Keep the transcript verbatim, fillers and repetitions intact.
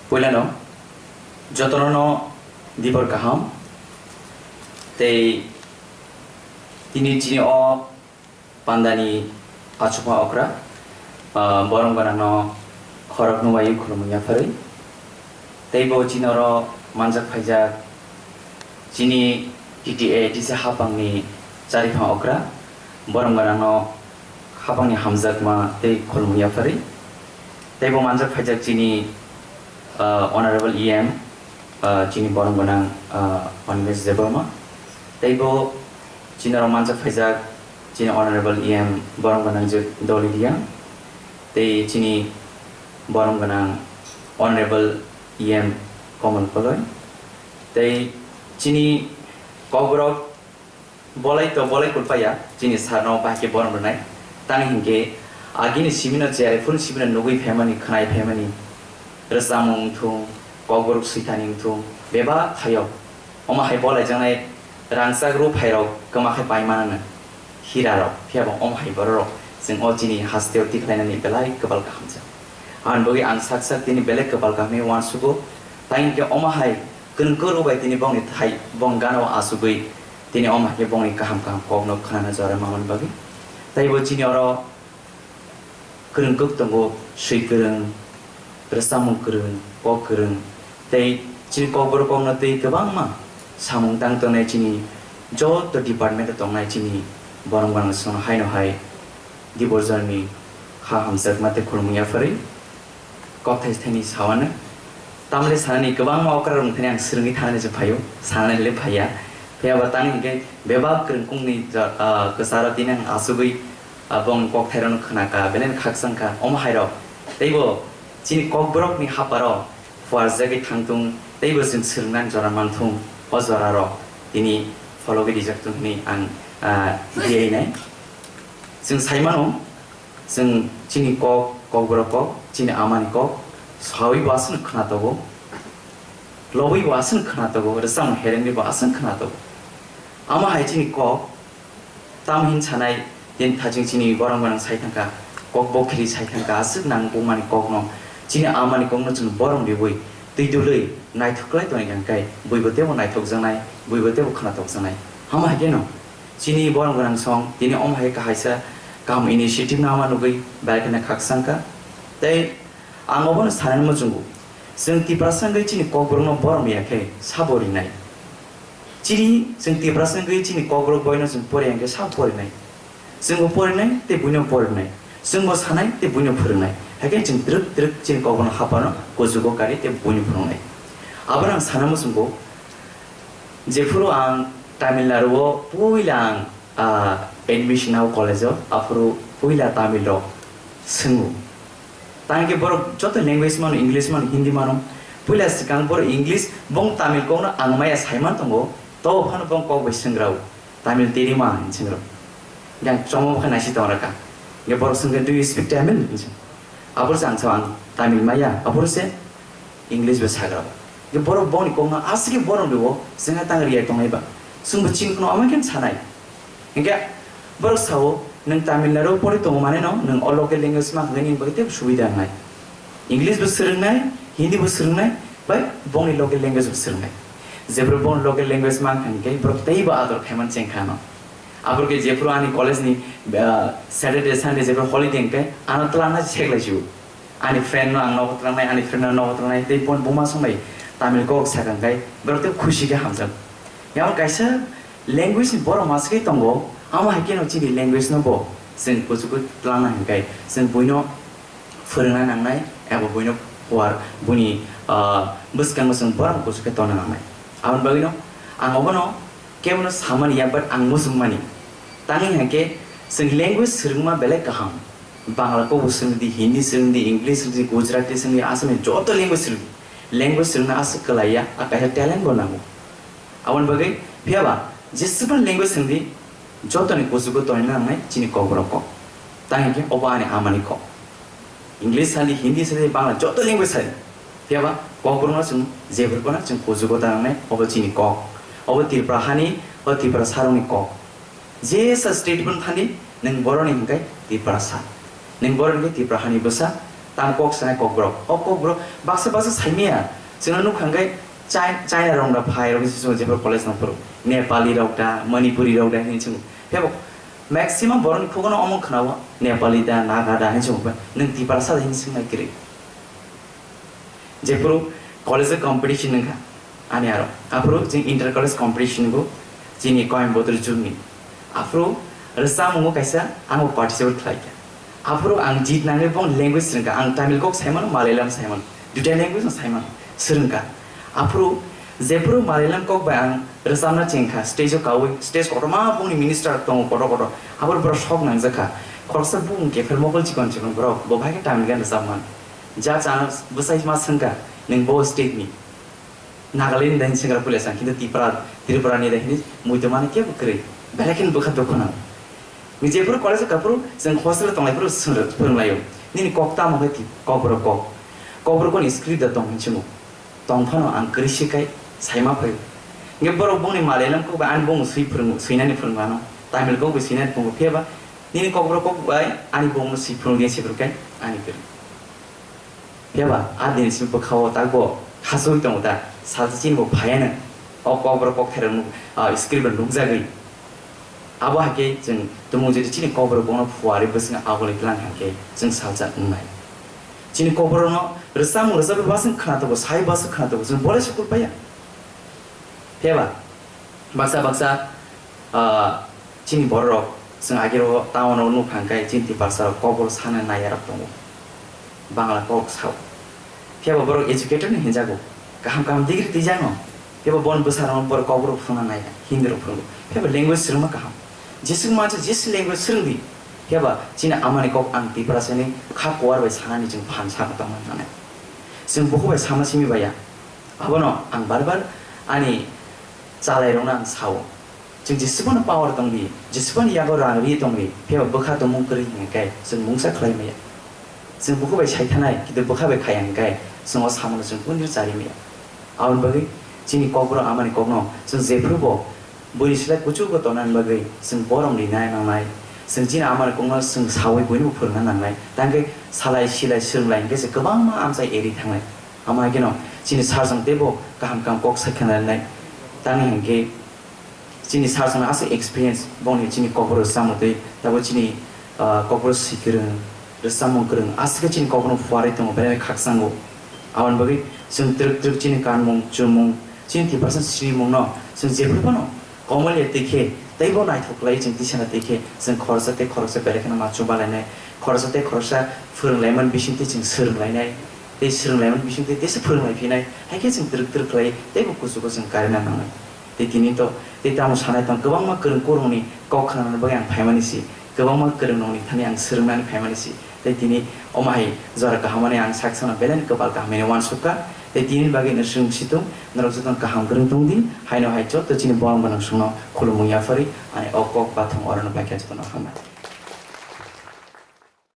Puilano jotono no dibor kaham tei tini chini o pandani achukma okra, ah, borok gwnangno khoroknwi bai khulumwi yapharwi. Tei bo chini oro manjak phaijak chini T T A T C hapangni chariphang okra, borok gwnangno hapangni hamjakma tei khulumwi yapharwi. Tei bo manjak phaijak chini, ah, Honorable E M, ah, chini borok gwnang, ah, Animesh Debbarma. Tei bo chini oro manjak phaijak chini Honorable E M borok gwnang je Doli Riang. Tei chini borok gwnang Honorable E M Komal Koloi. Tei chini Kokborok bolai to bolai kulpaya chini sarno bahai khe borom rwnai. Tani hinkhe agini simino cherrai phuru simino nugwi phaimani, khwnai phaimani, rwchapmung wngthung, kokborok swithani wngthung, bebak thaio. Omo hai bolaijaknai rangchak ruphairok kwma khe pai mananw, hirarok, phiyaba omo hai bororok chwng o chini hasteo tikhlainani belai kwbal kahamjak. Aboni bagwi ang sak sak tini belai kwbal kaham khe uansugo. Tei hinkhe omo hai kwrwngkwrw bai tini bongni thai, bong gana o achugwi tini omo hai khe bongni kaham kaham kokno khwnana jora mamani bagwi. Tei bo chini oro kwrwng kwk tongo, swi kwrwng, rwchapmung kwrwng, kok kwrwng, tei chini kokborok kokno twi kwbangma samung tang tongnai chini joto department o tongnai chini borok gwnang songno haino hai diborjani kha hamjakma tei khulumung yapharwi. Kokthai thani sawana. Tamle sanani kwbangma okra rok thani ang swrwngwi thanani se phaio, sanani le phaiya. Phiyaba tani hinkhe bebak kwrwngkungni ja-, ah, kwcharo tini ang asugwi, ah, bongni kokthairokno khwnakha, belai khakchangkha. Omo hairok teibo chini kokborokni haparo phuarjagwi thangthung, teibo chwng swrwngnani jora manthung, o jorarok tini phologwi rijak thung hwnwi ang, ah, diyainai. Chwng sai mano, chwng chini kok, kokborok kok, chini amani kok, sawi bo aswk khna tongo, lobwi bo aswk khna tongo, rwchapmung herengwi bo aswk khna tongo. Amo hai chini kok, tamo hin sanai, din thaching chini borok gwnang sai thangkha, kok bokhiri sai thangkha, aswk nang bumani kokno, chini amani kokno chwng borom riwi, twi dulwi, naithok khlai tongwi kha khe, buibo teibo naithokjaknai, buibo teibo khna tokjaknai. Hamo hai kheno, chini borok gwnang song, tini omo hai kahaisa kaham initiative no ama nugwi belai kheno khakchangkha. Tei ang obono sanani muchungo, chwng Tiprasa wngwi chini kokborokno borom ya khe sabo rinai. Chini chwng Tiprasa wngwi chini kokborok boino chwng pore ya khe sabo porinai. Chwngbo porinai tei buino porinai. Chwngbo sanai tei buino phwrwngnai. Hai khe chwng twrwk twrwk chini kokborokno hapano kuchugo kari tei buino phwrwngnai. Abono ang sana muchungo, jephuru ang Tamil Nadu o puila ang, ah, admission nao college o, aphuru puila Tamil rok swngo. Tang khe borok joto language mano, English mano, Hindi mano. Puila swkang borok English, bong Tamil kokno ang maya saiman tongo, to phano bong kok bai swngrao, "Tamil tiri ma?" hinwi swngrao. Yang chomo khe naisi tong raka. Yang borok swngkhe, "Do you speak Tamil?" hinwi swng. Aboro se ang sao ang Tamil maya, aboro se English bai sagrao. Yang borok bongni kokno aswk khe borom rwo, swngha tang riyai tongnai ba. Chwngbo chini kono ama khe sanai. Hinkhe borok sao, "Nwng Tamil Nadu pori tongo mane no, nwng o local language ma hwnwi nini bagwi teibo subida wngnai. English bo swrwngnai, Hindi bo swrwngnai, bai bongni local language bo swrwngnai." Jephru bongni local language ma wngkha hinkhe borok teibo ador khaimani chengkha ano. Aborok khe jephru ani college ni, ah, Saturday, Sunday jephru holiday hinkhe ano twlangna seklai sio. Ani friend no ang nogo twlangnai, ani friend no nogo twlangnai, tei boni buma song bai Tamil kok sakha hinkhe borok tei khushi khe hamjak. Yang kaisa language ni borok ma se tongo, amo hai kheno chini language no bo chwng kuchugo twlangna hinkhe chwng buino phwrwngna nangnai eba buino kuar buni, ah, bwskango chwng borok kuchuk khe tongna nangnai. Aboni bagwino ang obono kebono samani ya, but ang muchungmani. Tangwi hinkhe chwng language swrwngma belai kaham. Bangla kok bo swrwng di, Hindi swrwng di, English swrwng di, Gujarati swrwng di, Assamese joto language swrwng di. Language swrwngna aswk kwlai ya, a kaisa talent bo nango. Aboni bagwi phiyaba jeswkno language swrwng di, jotoni kuchugo tonina nangnai chini kokborok kok. Tang hinkhe obo ani amani kok. English sadi, Hindi sadi, Bangla joto language sadi. Phiyaba kokborokno chwng jephru phano chwng kuchugo ta nangnai, obo chini kok. Obo Tripura hani, o Tripura sarokni kok. Jesa state phano thani, nwng boroni hinkhe Tiprasa. Nwng boroni hinkhe Tripura hani bwsa, Tang kok sanai kokborok. O kokborok baksa baksa saimaya. Chwngno nukha hwnkhe Chai-, China rok da phai rok se chwng jephru college nang phuru. Nepali rok da, Manipuri rok da hinwi chwng. Phebo maximum borokni khugono omo khwnao Nepali da, Naga da hinwi chwng. Nwng Tiprasa da hinwi swngnai kwrwi. Jephru college o competition wngkha. Ani aro. Aphuru chwng inter college competition bo chini Coimbatore jugni. Aphuru rwchapmungo kaisa ang bo participate khlaikha. Aphuru ang jit nangwi bong language swrwngkha. Ang Tamil kok saimano, Malayalam saimano. Duita language no saimano. Swrwngkha. Aphuru jephuru Malayalam kok bai ang rwchapna chengkha, stage o kaui, stage kotorma bongni minister tongo kotor kotor. Aphuru borok sok nangjakha. Khoroksa bung kepher mokol chikon chikon borok, bo bahai khe Tamil gan rwchapman. Judge ano bwsai ma swngkha, "Nwng bo state ni?" Nagaland ni dai hinwi swngra puila sang, kintu Tipra, Tripura ni dai hinwi muitu mani kebo kwrwi. Belai kheno bwkha dukhu nang. Ni jephuru college o kaphuru chwng hostel o tonglaifuru swrwng-, phwrwnglaio. Nini kok tamo khe twi, kokborok kok. Kokborok ni script da tong hinwi swngo. Tong phano ang kwrwi sikai saima phaio. Hwnkhe borok bongni Malayalam kok bai ani bongno swi phwrwngo, swinani phwrwngmano. Tamil kok bai swinani phwrwngo. Phiyaba nini kokborok kok bai ani bongno swi phwrwngya se phwrwngkhe ani kwrwi. Phiyaba a dini simi bwkha-o takbo khasui tongo da, salsa chini bo phaiya nang. O kokborok kokthairok nuk-, ah, script rok nukjagwi. Abo hai khe chwng tumung jodi chini kokborok bono phuarwi bwswk aboni tlang hai khe chwng salsa wngnai. Chini kokborokno rwchapmung rwchapwi bwswk khna tongo, sai bwswk khna tongo, chwng bolai se kul paiya. Phiyaba baksa baksa, ah, chini bororok chwng agiro town o nukha hwnkhe chini Tiprasa rok kokborok sana naiyarok tongo, Bangla kok sao. Phiyaba borok educated no hinjago, kaham kaham degree twijano, phiyaba bon bwsarokno borok kokborok phwrwngna naiya, Hindi rok phwrwngo, phiyaba language swrwngma kaham. Jeswk mansa jeswk language swrwngdi, phiyaba chini amani kok ang Tiprasa ni kha kuar bai sanani chwng phan sakha tongma nanai. Chwng bukhuk bai sama simi baiya. Abono ang bar bar ani chalairokno ang sao. Chwng jesubano power tongdi, jesubani yago rang ri tongdi, phiyaba bwkha tongmung kwrwi hwnkhe chwng mungsa khlai maya. Chwng bukhuk bai sai thanai, kintu bwkha bai khaiya hwnkhe chwng o samono chwng kunu chari maya. Aboni bagwi chini kokborok amani kokno chwng jephrubo buini slai kuchugo tongnani bagwi chwng borom rinai nangnai. Chwng chini amani kokno chwng saui buinibo phwrwngna nangnai. Tangkhe salai silai swrwnglai hwnkhe se kwbangma amchai eri thangnai. Amo hai kheno chini sir chwng teibo kaham kaham kok sai khna nai. Tamni hwnkhe chini sir chwngno aswk experience bongni chini kokborok rwchapmung tei tabo chini, ah, kokborok swi kwrwng, rwchapmung kwrwng aswk khe chini kokborok phuarwi tongo, belai khakchango. Aboni bagwi chwng twrwk twrwk chini kanmung, chumung, chini Tiprasa sinimungno chwng jephru phano Komolya twi khe teibo naithok khlai chwng tisana twi khe chwng khoroksa tei khoroksa belai kheno ma chubalainai, khoroksa tei khoroksa phwrwnglaimani bisingtwi chwng swrwnglainai, tei swrwnglaimani bisingtwi teisa phwrwnglai phinai, hai khe chwng twrwk twrwk khlai teibo kuchugo chwng karina nangnai. Tei tini to tei tamo sanai tong kwbangma kwrwng kurungni kok khnanani bagwi ang phaimani si, kwbangma kwrwng nongni thani ang swrwngnani phaimani si. Tei tini omo hai jora kahamani ang sak sano belai kwpal kaham hwnwi uansukha. Tei tini bagwi no swrwng situng norok jotono kaham kwrwng tongdi, haino hai joto chini borok gwnang songno khulumung yapharwi ani o kok bathang oroni paikha jotono hambai.